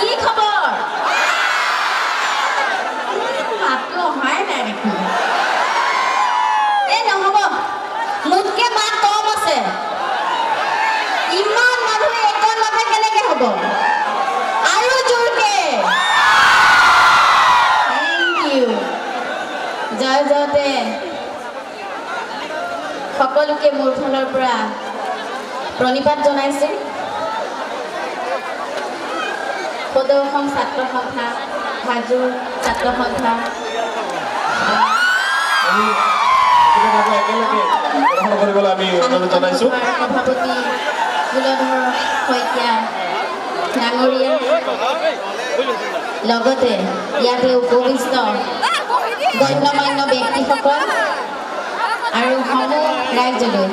কি খবৰ? মাতটো অহাই নাই দেখোন। এই নহ'ব, মোতকে মাত কম আছে। ইমান মানুহে এইকণ মাতে কেনেকে হ'ব? আৰু জোৰকে। Thank you. জয় জয়তে সকলোকে মোৰ ফালৰ পৰা প্ৰণিপাত জনাইছোঁ। সদৌ অসম ছাত্ৰ সন্থা, হাজো ছাত্ৰ সন্থা আমি একেলগে গ্ৰহণ কৰিবলৈ আমি অনুৰোধ জনাইছোঁ। সভাপতি কুলধৰ শইকীয়া ডাঙৰীয়া, লগতে ইয়াতে উপবিষ্ট গণ্যমান্য ব্যক্তিসকল আৰু সমূহ ৰাইজলৈ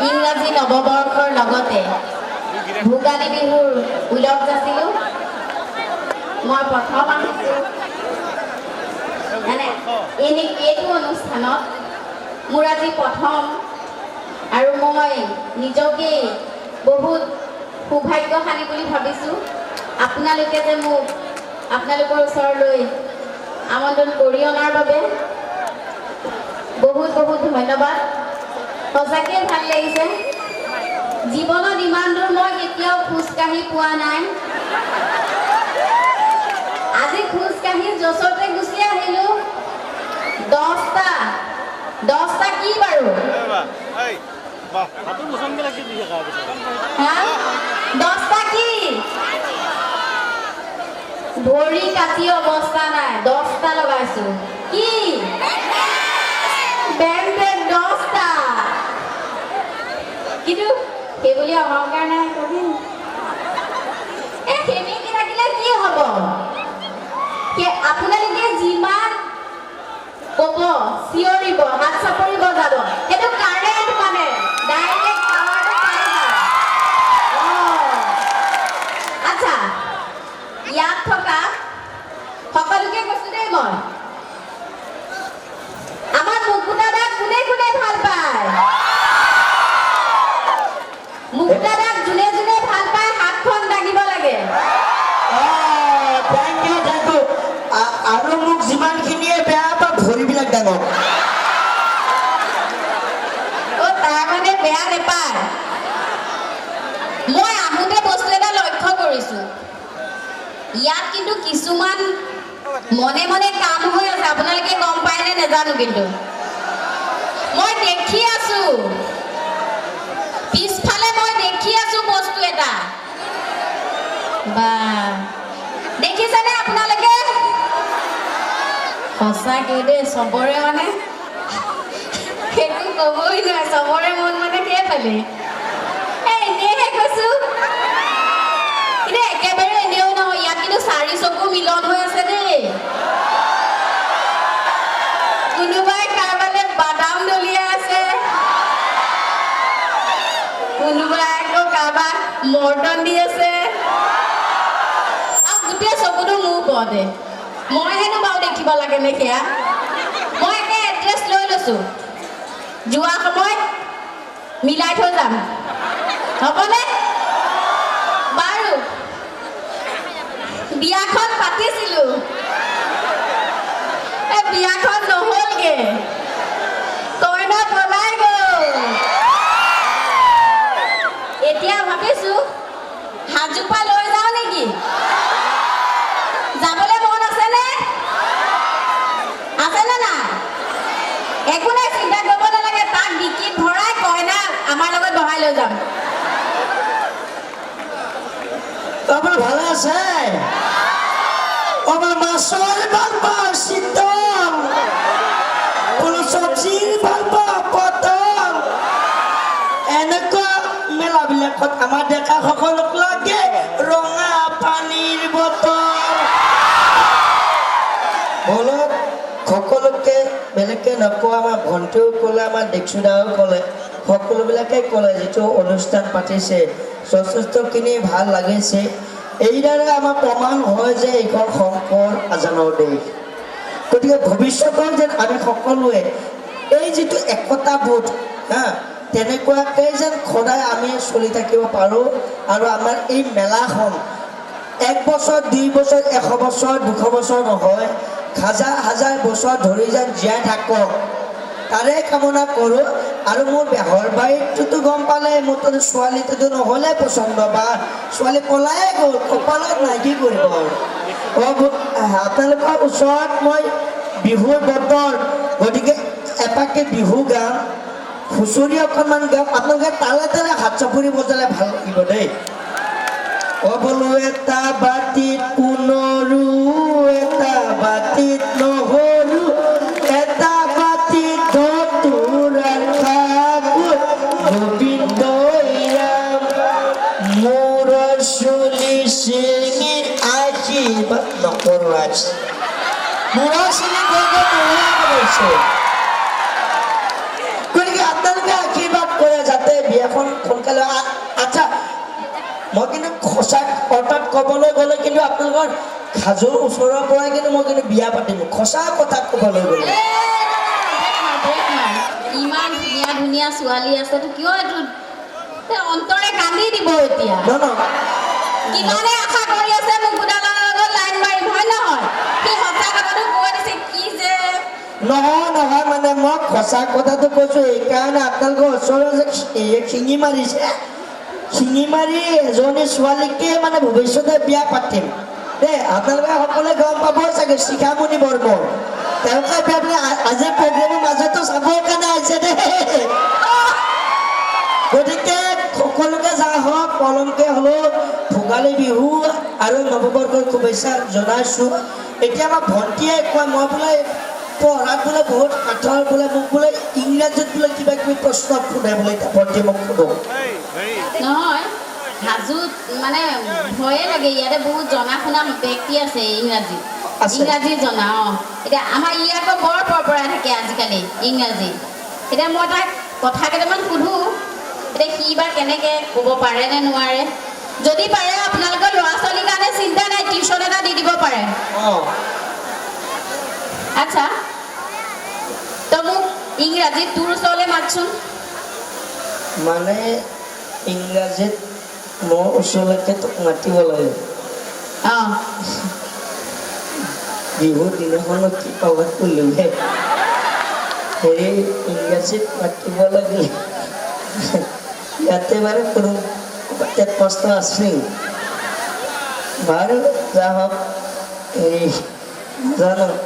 ইংৰাজী নৱবৰ্ষৰ লগতে ভোগালী বিহুৰ ওলগ যাচিলোঁ। মই প্ৰথম আহিছোঁ মানে এনে এইটো অনুষ্ঠানত মোৰ আজি প্ৰথম আৰু মই নিজকেই বহুত সৌভাগ্যশালী বুলি ভাবিছোঁ। আপোনালোকে যে মোক আপোনালোকৰ ওচৰলৈ আমন্ত্ৰণ কৰি অনাৰ বাবে বহুত বহুত ধন্যবাদ। সঁচাকৈয়ে ভাল লাগিছে। জীৱনত ইমান দূৰ মই কেতিয়াও খোজকাঢ়ি পোৱা নাই। আজি খোজকাঢ়ি য'চতে গুচি আহিলোঁ। দহটা দহটা কি বাৰু, হা? 10টা কি? ভৰি কাটি অৱস্থা নাই, 10টা লগাইছো। কি বেণ্ডেড 10টা। কিন্তু সেইবুলি অহংকাৰ নাই কবি। এই সেমেকি থাকিলে কি হ'ব? আপোনালোকে যিমান ক'ব, চিঞৰিব, হাত চাপৰি বজাব, সেইটো কাৰেণ্ট মানে ডাইৰেক্ট পাৱাৰটো পাই যায়। আচ্ছা, ইয়াত থকা সকলোকে কৈছো দেই, মই আমাৰ মুকুতা দাক কোনে কোনে ভাল পায়? মুকুতা দাক যোনে যোনে ভাল পায় হাতখন দাঙিব লাগে। Thank U, thank U. আৰু মোক যিমানখিনিয়ে বেয়া পায় ভৰিবিলাক ডাঙৰ। অ, তাৰমানে বেয়া নেপায়। মই আহোঁতে বস্তু এটা লক্ষ্য কৰিছো, ইয়াত কিন্তু কিছুমান মনে মনে কাম হৈ আছে। আপোনালোকে গম পায়নে নেজানো, কিন্তু মই দেখি আছো পিছফালে, মই দেখি আছো বস্তু এটা। বা দেখিছেনে আপোনালোকে? সঁচাকে দেই, চবৰে মানে সেইটো ক'বই নোৱাৰে, চবৰে মন মানে সেইফালে। এই এনেইহে কৈছো, কিন্তু একেবাৰে এনেও নহয়। ইয়াত কিন্তু চাৰি চকু মিলন হৈ আছে দেই। কোনোবাই কাৰোবালে বাদাম দলিয়াই আছে, কোনোবাই আকৌ কাৰোবাক মৰ্টন দি আছে, আৰু গোটেই চকুটো মোৰ ওপৰতে। মই হেনো বাৰু দেখিব লাগে নে সেয়া? মই একে এড্ৰেছ লৈ লৈছো, যোৱা সময়ত মিলাই থৈ যাম, হ'বনে বাৰু? বিয়াখন পাতিছিলো, এই বিয়াখন নহ'লগে, কইনা পলাই গ'ল। এতিয়া ভাবিছো হাজোপা লৈ যাওঁ নেকি? যাবলৈ মন আছেনে? আছেনে নাই? একো নাই, চিন্তা কৰিব নালাগে, তাক ডিকিত ভৰাই কইনা আমাৰ লগত বহাই লৈ যাম। আপোনাৰ ভালে আছে? আমাৰ মাছৰ ভাল পাওঁ চিতল, কোনো চব্জিৰ ভাল পাওঁ পটল। এনেকুৱা মেলাবিলাকত আমাৰ ডেকাসকলক লাগে ৰঙা পানীৰ বটল। বলক, সকলোকে বেলেগকে নকওঁ, আমাৰ ভণ্টিও ক'লে, আমাৰ দীক্ষুদাও ক'লে, সকলোবিলাকে ক'লে, যিটো অনুষ্ঠান পাতিছে যথেষ্টখিনি ভাল লাগিছে। এইদৰে আমাৰ প্ৰমাণ হয় যে এইখন শংকৰ আজানৰ দেশ। গতিকে ভৱিষ্যতৰ যেন আমি সকলোৱে এই যিটো একতাবোধ, হা, তেনেকুৱাকৈ যেন সদায় আমি চলি থাকিব পাৰোঁ। আৰু আমাৰ এই মেলাখন 1 বছৰ, 2 বছৰ, 100 বছৰ, 200 বছৰ নহয়, হাজাৰ হাজাৰ বছৰ ধৰি যেন জীয়াই থাকক, তাৰে কামনা কৰোঁ। আৰু মোৰ বেহৰবাৰীতটোতো গম পালে, মোৰতো ছোৱালীটোতো নহ'লে পচন্দ, বা ছোৱালী পলায়ে গ'ল, কপালত নাই, কি কৰিব আৰু। আপোনালোকৰ ওচৰত মই বিহুৰ বতৰ, গতিকে এপাকে বিহু গাম, হুঁচৰি অকণমান গাম, আপোনালোকে তালে তালে হাত চাপৰি বজালে ভাল লাগিব দেই। অ বোলো এটা বাতিত পুনৰু, এটা বাতিত নহৰু, এটা বাতিত ধতুৰাৰ ঠাকুৰ গোবিন্দ ৰাম, মোৰ চুলি ছিঙি আশীৰ্বাদ নকৰোঁ আজ। মূৰৰ চুলি গৈ গৈ নোহোৱা কৰিছে। গতিকে আপোনালোকে আশীৰ্বাদ কৰে যাতে বিয়াখন সোনকালে। আচ্ছা, মই কিন্তু সঁচা অৰ্থাৎ ক'বলৈ গ'লে কিন্তু আপোনালোকৰ হাজোৰ ওচৰৰ পৰাই কিন্তু মই কিন্তু বিয়া পাতিম, সঁচা কথা ক'বলৈ গ'লে। ইমান ধুনীয়া ধুনীয়া ছোৱালী আছে, তো কিয় এইটো অন্তৰে কান্দি দিব এতিয়া? কিমানে আশা কৰি আছে মুকুতালৰ লগত লাইন মাৰিম, হয় নহয়? সি সঁচা কথাটো কৈ দিছে কি যে নহয় নহয়, মানে মই সঁচা কথাটো কৈছোঁ এইকাৰণে আপোনালোকৰ ওচৰৰ যে শিঙি মাৰিছে, শিঙি মাৰি এজনী ছোৱালীকে মানে ভৱিষ্যতে বিয়া পাতিম দেই। আপোনালোকে সকলোৱে গম পাব চাগে, শিখামণি বৰ্মন, তেওঁলোকে বিয়া পাতি আজিৰ প্ৰগ্ৰেমৰ মাজতো চাবৰ কাৰণে আহিছে দেই। গতিকে সকলোকে যা হওক পলমকে হ'লেও ভোগালী বিহু আৰু নৱবৰ্ষৰ শুভেচ্ছা জনাইছোঁ। এতিয়া আমাৰ ভণ্টিয়ে কয়, মই বোলে পঢ়াত বোলে বহুত সাঁথৰ বোলে, মোক বোলে ইংৰাজীত বোলে কিবা কিবি প্ৰশ্ন সোধে বোলে। এতিয়া ভণ্টিয়ে মোক সোধো। নহয়, হাজোত মানে ভয়ে লাগে, ইয়াতে বহুত জনা শুনা ব্যক্তি আছে ইংৰাজী, ইংৰাজী জনা। অঁ, এতিয়া আমাৰ ই আকৌ বৰ পৰপৰাই থাকে আজিকালি ইংৰাজী। এতিয়া মই তাক কথা কেইটামান সোধোঁ, এতিয়া সি বা কেনেকৈ ক'ব পাৰে নে নোৱাৰে। যদি পাৰে আপোনালোকৰ ল'ৰা ছোৱালীৰ কাৰণে চিন্তা নাই, টিউশ্যন এটা দি দিব পাৰে। আচ্ছা, তই মোক ইংৰাজীত তোৰ ওচৰলৈ মাতচোন। মানে ইংৰাজীত মোৰ ওচৰলৈকে তোক মাতিব লাগে? অঁ। বিহুৰ দিনাখনত কি পাৱাত কৰিলোহে হেৰি, ইংৰাজীত মাতিব লাগিলে ইয়াতে বাৰু কোনো তাত প্ৰশ্ন আছে নেকি বাৰু? যা হওক, হেৰি নাজানো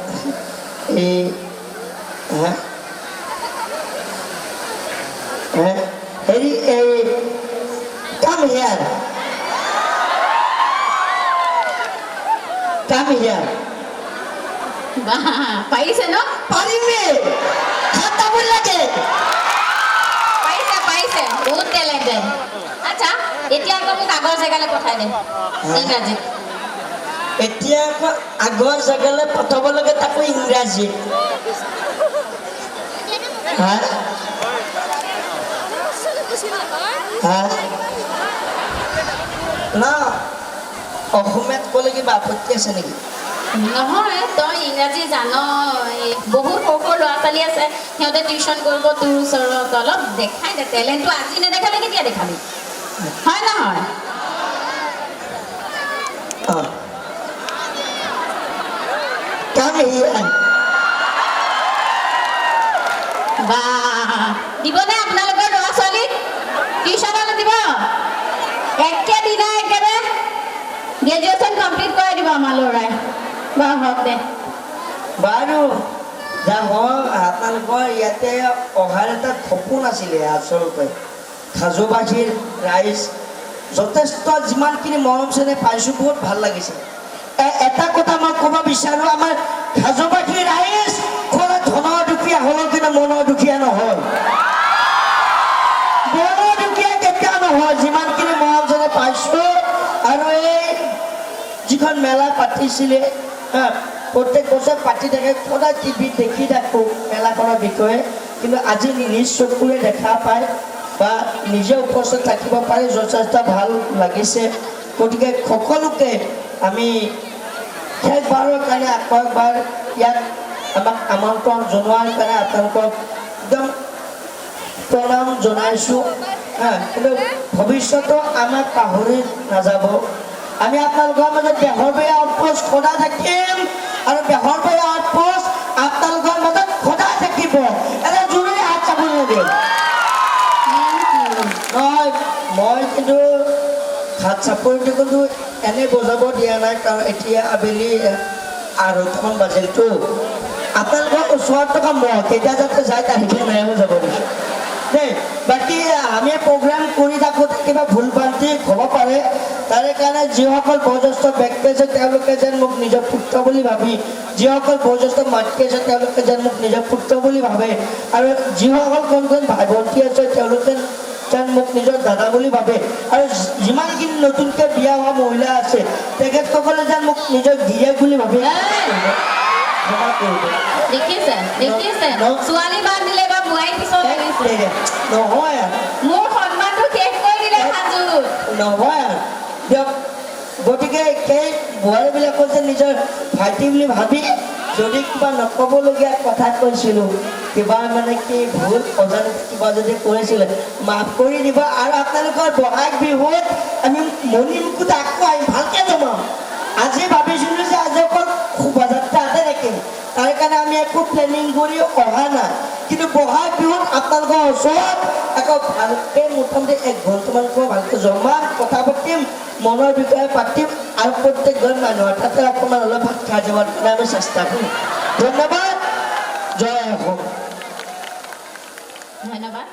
এই হা হা হেৰি এই কাম হিয়াৰ, কাম হিয়াৰ। বাহ, পাৰিছে ন? পাৰিমে, খাতাব লাগে। পাৰিছে পাৰিছে, বহুত টেলেণ্টেড। আচ্ছা, এতিয়া আকৌ মোক আগৰ জেগালৈ পঠাই দে ইংৰাজীত। এতিয়া আকৌ আগৰ জেগালৈ পঠাব লাগে, তাকো ইংৰাজীত? হা হা না, অসমীয়াত ক'লে কিবা আপত্তি আছে নেকি? নহয়, তই ইংৰাজী জান, বহুত সৰু সৰু ল'ৰা ছোৱালী আছে, সিহঁতে টিউশ্যন কৰিব তোৰ ওচৰত, অলপ দেখাই দে টেলেণ্টটো। আজি নেদেখালে কেতিয়া দেখাবি, হয় নহয়? কাম হিয়াৰ। বা দিবনে আপোনালোকৰ ল'ৰা ছোৱালীক টিউশ্যনত দিব? একেদিনাই একেবাৰে গ্ৰেজুৱেশ্যন কমপ্লিট কৰাই দিব আমাৰ ল'ৰাই। বাৰু হওক দে। বাৰু যা হওক, আপোনালোকৰ ইয়াতে অহাৰ এটা সপোন আছিলে আচলতে। হাজোবাসীৰ ৰাইজ যথেষ্ট যিমানখিনি মৰম চেনেহ পাইছোঁ, বহুত ভাল লাগিছে। এটা কথা মই ক'ব বিচাৰোঁ, আমাৰ হাজোবাসীৰ ৰাইজ সদায় ধনৰ দুখীয়া হ'লেও কিন্তু মনৰ দুখীয়া নহয়, মনৰ দুখীয়া কেতিয়াও নহয়। যিমানখিনি মৰম চেনেহ পাইছোঁ আৰু এই যিখন মেলা পাতিছিলে, প্ৰত্যেক বছৰ পাতি থাকে, সদায় টিভিত দেখি থাকোঁ মেলাখনৰ বিষয়ে, কিন্তু আজি নিজ চকুৰে দেখা পায় বা নিজে উপস্থিত থাকিব পাৰি যথেষ্ট ভাল লাগিছে। গতিকে সকলোকে আমি শেষবাৰৰ কাৰণে আকৌ একবাৰ ইয়াত আমাক আমন্ত্ৰণ জনোৱাৰ কাৰণে আপোনালোকক একদম প্ৰণাম জনাইছোঁ। হা, কিন্তু ভৱিষ্যতো আমাক পাহৰি নাযাব। আমি আপোনালোকৰ মাজত বেহৰবাৰী আউটপোষ্ট সদায় থাকিম আৰু বেহৰবাৰী আউটপোষ্ট আপোনালোকৰ মাজত সদায় থাকিব। এটা জোৰেৰে হাত চাপৰি লাগে। Thank you. নহয়, মই কিন্তু হাত চাপৰিটো কিন্তু এনেই বজাব দিয়া নাই, কাৰণ এতিয়া আবেলি 2:30মান বাজিলতো। আপোনালোকৰ ওচৰত থকা মহ কেইটা যাতে যায়, তাৰ সেইকাৰণে যাব দিছোঁ দেই। বাকী আমি প্ৰগ্ৰাম কৰি থাকোঁতে কিবা ভুল ভ্ৰান্তি হ'ব পাৰে। তাৰে কাৰণে যিসকল বয়োজ্যেষ্ঠ ব্যক্তি আছে, তেওঁলোকে যেন মোক নিজৰ পুত্ৰ বুলি ভাবি, যিসকল বয়োজ্যেষ্ঠ মাতৃ আছে, তেওঁলোকে যেন মোক নিজৰ পুত্ৰ বুলি ভাবে আৰু যিসকল কণ কণ ভাই ভণ্টি আছে, তেওঁলোকে যেন মোক নিজৰ দাদা বুলি ভাবে আৰু যিমানখিনি নতুনকৈ বিয়া হোৱা মহিলা আছে, তেখেতসকলে যেন মোক নিজৰ গিৰিয়েক বুলি ভাবে। ক্ষমা কৰিব। দেখিছে, দেখিছে, ছোৱালী বাদ দিলে বা বোৱাৰী পিছত লাগিছে। নহয় আৰু। মোৰ সন্মানটো শেষ কৰি দিলে হাজোত। নহয় আৰু দিয়ক। গতিকে সেই বোৱাৰীবিলাকো যে নিজৰ ভাইটি বুলি ভাবি, যদি কিবা নক'বলগীয়া কথা কৈছিলোঁ, কিবা মানে কি ভুল অজানিতে কিবা যদি কৰিছিলে, মাফ কৰি দিব। আৰু আপোনালোকৰ বহাগ বিহুত আমি মণিমুকুট আকৌ আহিম, ভালকৈ জমাম। আজি ভাবিছিলোঁ যে আজি অকল শোভাযাত্ৰাতে থাকিম, তাৰ কাৰণে আমি একো প্লেনিং কৰি অহা নাই। কিন্তু বহাগ বিহুত আপোনালোকৰ ওচৰত আকৌ ভালকৈ মোটামুটি এক ঘণ্টামানকৈ ভালকৈ জমাম, কথা পাতিম, মনৰ বিষয়ে পাতিম আৰু প্ৰত্যেক ঘৰ মানুহৰ তাতে অকণমান অলপ ভাত খাই যাবৰ কাৰণে আমি চেষ্টা কৰিম। ধন্যবাদ, জয় অসম। ধন্যবাদ।